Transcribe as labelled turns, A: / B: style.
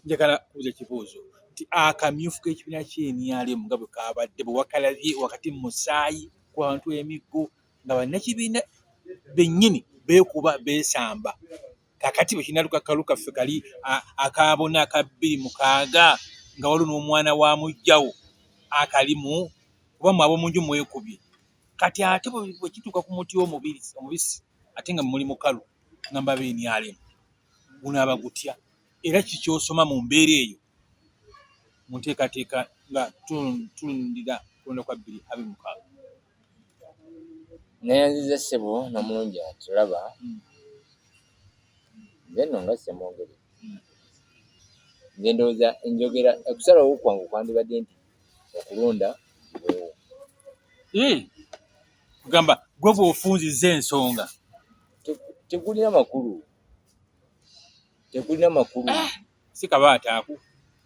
A: Njagala kubuuza kibuuzo nti akamyufu k'ekibiina ky'NRM nga bwe kabadde bwe wakalabye wakati mu musaayi ku bantu emiggo nga bannakibiina bennyini beekuba beesamba, kakati bwe kinaluka kalu kaffe kali akaabona aka 2006 nga waliwo n'omwana wa muggyawo akalimu kuba mwe ab'omu nju mwekubye, kati ate bwe kituuka ku muti omubisi ate nga muli mukalu ngamba ba NRM gunaaba gutya, era ki ky'osoma mu mbeera eyo mu nteekateeka nga tulindira kulonda kwa 2026?
B: Neeyanzizza ssebo n'omulungi atulaba. Nze nno nga Ssemwogere, nze ndowooza enjogera okusalawo kwange kwandibadde nti okulonda kubeewo.
A: Kugamba gwe bw'ofunzizza ensonga.
B: Tekulina makulu, tekulina makulu.
A: Si kabaata ako.